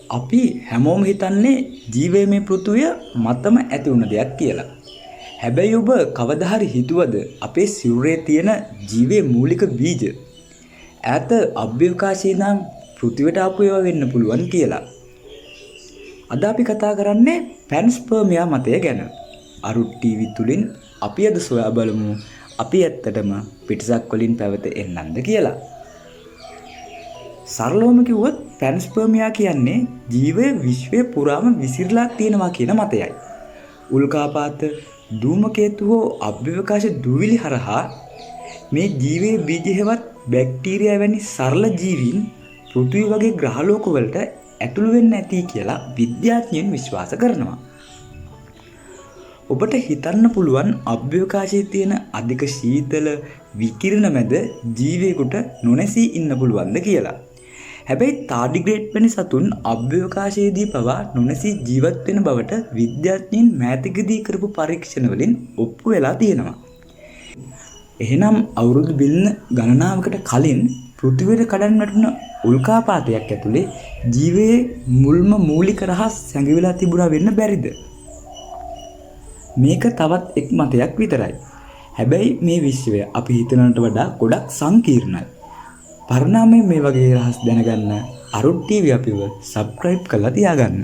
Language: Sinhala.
අපි හැමෝම හිතන්නේ ජීවය මේ පෘථුවිය මතම ඇති වුණ දෙයක් කියලා. හැබැයි ඔබ කවදා හරි හිතුවද අපේ සිරුරේ තියෙන ජීවයේ මූලික බීජ ඈත අභ්‍යවකාශයේ ඉඳන් පෘථිවියට ආපු ඒවා වෙන්න පුළුවන් කියලා? අද අපි කතා කරන්නේ පැන්ස්පර්මියා මතය ගැන. අරුත් ටීවී තුලින් අපි අද සොයා බලමු අපි ඇත්තටම පිටසක් වලින් පැවත එන්නන්ද කියලා. සරලවම කිව්වොත් පැන්ස්පර්මියා කියන්නේ ජීවය විශ්වය පුරාම විසිරලා තියෙනවා කියන මතයයි. උල්කාපාත, ධූමකේතු හෝ අභ්‍යවකාශ දූවිලි හරහා මේ ජීවයේ බීජ හෙවත් බැක්ටීරියා වැනි සරල ජීවීන් පෘථිවි වගේ ග්‍රහලෝකවලට ඇතුළු වෙන්න ඇති කියලා විද්‍යාඥයින් විශ්වාස කරනවා. ඔබට හිතන්න පුළුවන් අභ්‍යවකාශයේ තියෙන අධික ශීතල විකිරණ මැද ජීවයෙකුට නොනැසී ඉන්න පුළුවන්ද කියලා. හැබැයි ටාඩිග්‍රේඩ් වැනි සතුන් අභ්‍යවකාශයේදී පවා නොනැසී ජීවත් වෙන බවට විද්‍යාඥයින් මෑතකදී කරපු පරීක්ෂණ වලින් ඔප්පු වෙලා තියෙනවා. එහෙනම් අවුරුදු බිලියන ගණනාවකට කලින් පෘථිවියට කඩන් වැටුණ උල්කාපාතයක් ඇතුලේ ජීවයේ මුල්ම මූලික රහස් සැඟවිලා තිබුණා වෙන්න බැරිද? මේක තවත් එක් මතයක් විතරයි. හැබැයි මේ විශ්වය අපි හිතනවට වඩා ගොඩක් සංකීර්ණයි. පරිණාමයෙන් මේ වගේ රහස් දැනගන්න අරුත් ටීවී අපිව සබ්ස්ක්‍රයිබ් කරලා තියාගන්න.